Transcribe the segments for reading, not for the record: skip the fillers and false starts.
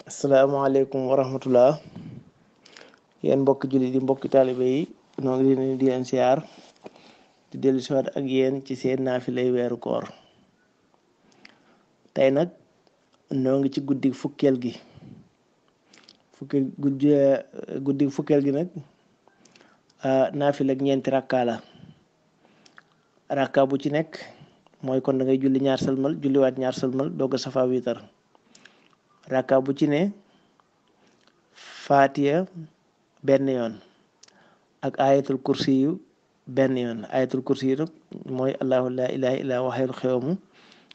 asalaamaaleykum wa rahmatullah yéen mbokki jullit yi mbokki taalibe yi noo ngi leen di leen siyaar di dellu si waat ak yéen ci seen naafilay weeru koor tey nag noo ngi ci guddi fukkeel gi guddi fukkeel gi nag naafila ak ñeenti rakka la rakka bu ci nekk mooy kon da ngay julli ñaar sëlmal julliwaat ñaar sëlmal doog a safa wiitar rakka bu ci ne faatiya benn yoon ak ayatul kursi yu benn yoon ayatul kursi yu nag mooy allahu la ilaha illa huwa hayyul qayyum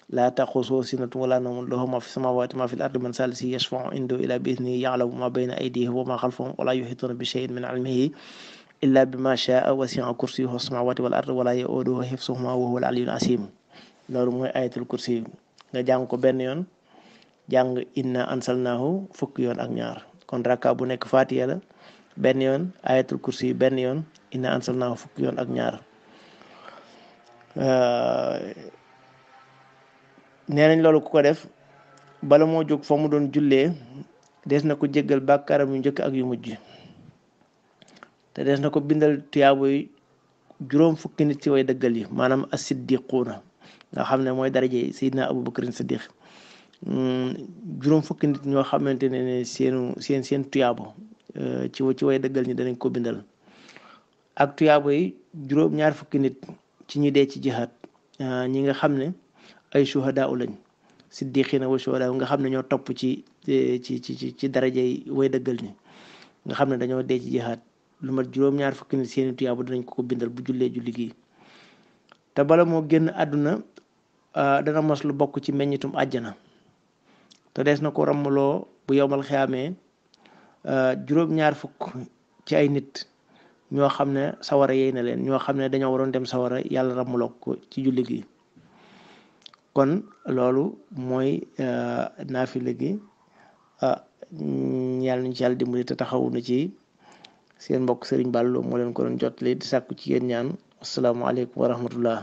laa taxusuhu sinatun wala nawmun lahu ma fi samawati ma fi l ardi man salisi yashfau indahu illa bi idnihi ya'lamu ma bayna aydihim wa ma xalfahum wala yuhituna bi shay'in min ilmihi illa bima shaa wasi'a kursiyuhu samawati wal ardi wala ya'uduhu hifzuhuma wa huwa al aliyyul azim loolu mooy ayatul kursi yu nga jàng ko benn yoon jàng inna ansalnaahu fukki yoon ak ñaar kon rakka bu nekk faatiya la benn yoon ayatul kursi yi benn yoon inna ansalnaahu fukki yoon ak ñaar nee nañ loolu ku ko def bala moo jóg fa mu doon jullee des na ko jéggal bàkkaaram yu njëkk ak yu mujj te des na ko bindal tuyaabo yi juróom fukki nit ci way dëggal yi maanaam as-siddiquuna nga xam ne mooy daraje Seydina Abubakar Siddiq juróom fukki nit ñoo xamante ne seen tuyaabo ci way dëggal ñi danañ ko bindal ak tuyaabo yi juróom ñaar fukki nit ci ñi dee ci jihaad ñi nga xam ne ay shuhadaa lañ siddiqiina wa shuhadaa nga xam ne ñoo topp ci daraje yi way dëggal ñi nga xam ne dañoo dee ci jihaad lu mat juróom ñaar fukki nit seeni tuyaabo danañ ko bindal bu jullee julli gi te bala moo génn àdduna dana mos lu bokk ci meññitum àjjana te des na ko rammaloo bu yowmal xiyaamee juróom ñaar fukk ci ay nit ñoo xam ne sawara yey na leen ñoo xam ne dañoo waroon dem sawara yàlla rammaloo ko ci julli gi kon loolu mooy naafila gi yàlla nañ ci yàlla dimbali te taxawu na ci seen mbokk Serigne Ballo moo leen ko doon jottali di sàkku ci yéen ñaan asalaamaaleykum wa rahmatullah